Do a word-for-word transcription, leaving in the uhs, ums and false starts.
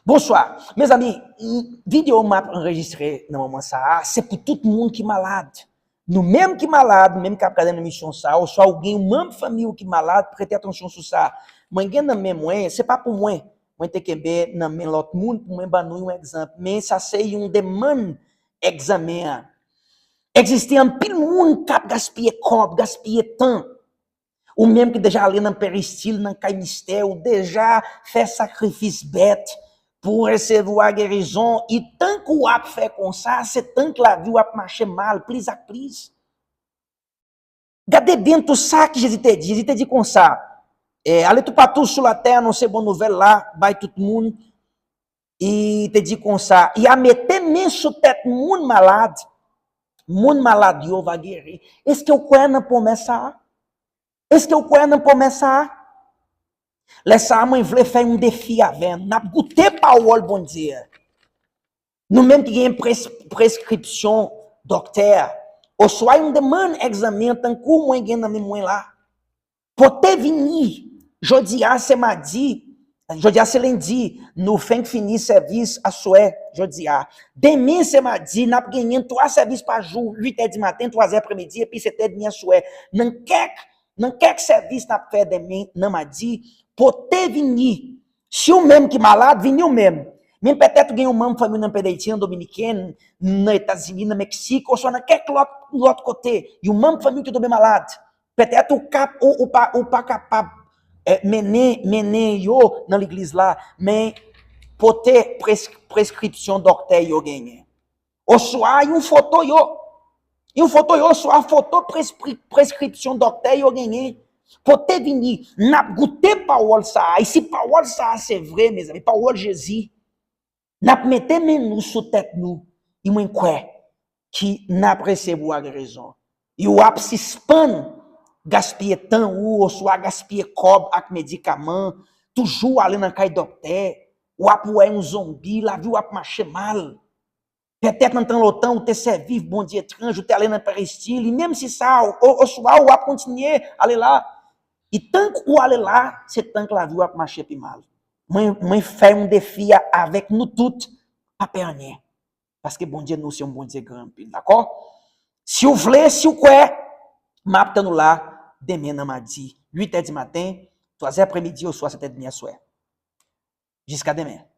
Bonswa. Mezanmi, videyo m ap anrejistre nan moman sa a, se pou tout moun ki malad. Nou menm ki malad, nou menm k ap gade nan emisyon sa a, oswa ou gen yon manm fanmi w ki malad, prete atansyon sou sa. Mwen gen nan men mwen, se pa pou mwen. Mwen te kenbe nan men lòt moun pou mwen ban nou yon egzanp. Men sa se yon demann egzamen an. Egziste anpil moun k ap gaspiye kòb, gaspiye tan. Ou menm ki deja ale nan peristil, nan kay mistè, ou deja fè sakrifis bèt pou w resevwa gerizon, e tank w ap fè konsa, se tank lavi w ap mache mal, plis ak plis. Gade byen tou sa ki Jezi te di. Jezi te di konsa, eh, ale toupatou sou latè, anonse bon nouvèl la bay tout moun. E te di konsa, y a mete men sou tèt moun malad, moun malad yo va geri. Èske w kwè nan pwomès sa a? Èske w kwè nan pwomès sa a? Lè sa a, mwen vle fè yon defi avè n. N ap goute pawòl Bondye. Nou menm ki gen pres, preskripsyon doktè, oswa yon demann egzamen tankou mwen gen nan men mwen la. Pote vini. Jodi a se madi. Jodi a se lendi. Nou fenk fini sèvis aswè. Jodi a. Demen se madi. N ap genyen twa sèvis pa jou. Uit è di maten, twa è aprèmidi, epi sèt è dmi aswè. Nan kèk, nan kèk sèvis n ap fè demen nan madi. Pote vini. Si w menm ki malad, vini w menm. Men petèt ou gen yon manm fanmi w nan peyi Dayiti, an Dominiken, nan Etazini, nan Meksik, oswa nan kèk lòt, lòt kote. Yon manm fanmi w ki tonbe malad. Petèt ou ka, ou, ou pa, ou pa kapab, eh, mennen, mennen yo nan legliz la, men pote pres, preskripsyon doktè yo genyen. Oswa yon foto yo. Yon foto yo, oswa foto preskri, preskripsyon doktè yo genyen. Pote vini, n ap goute pawòl sa a. E si pawòl sa a se vre, mezanmi, pawòl Jezi, n ap mete men nou sou tèt nou, e mwen kwè ki n ap resevwa gerezon. E w ap sispann gaspiye tan ou oswa gaspiye kòb ak medikaman, toujou ale nan kay doktè, w ap wè yon zonbi, lavi w ap mache mal. Petèt nan tan lontan ou te sèvi Bondye etranj, ou te ale nan peristil, e menm si sa, o, oswa w ap kontinye ale la, e tank ou ale la, se tank lavi w ap mache pi mal. Mwen, mwen fè yon defi a avèk nou tout, pa pè anyen. Paske Bondye nou se yon Bondye gran anpil, dakò? Si w vle, si w kwè, m ap tann ou la demen nan madi, uit è di maten, twa è aprèmidi oswa sèt è dmi aswè. Jiska demen.